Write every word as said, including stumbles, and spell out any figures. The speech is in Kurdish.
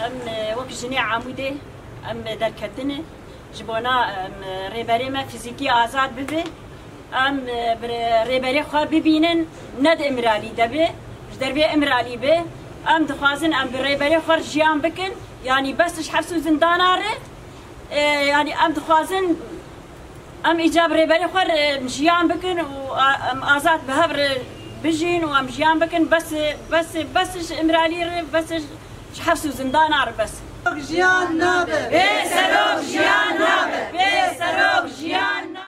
Em, e, wek jinê Amûdê, em derketine ji bona, em, rêberê me fizîkî azad bibe. Em, e, bi rê-, rêberê xwe bibînin, ne di Îmralî de be, ji dervê Îmralî be. Em dixwazin em bi rêberê xwe re jiyan bikin, yanî bes ji heps û zindana re, e, yanî em dixwazin em îca bi rêberê xwe re jiyan bikin û a-, em azad bi hev re bijîn û em jiyan bikin, bes, bes, bes ji Îmralî re, bes ji heps û zindana re bes. Jiyan nabe. Bê serok jiyan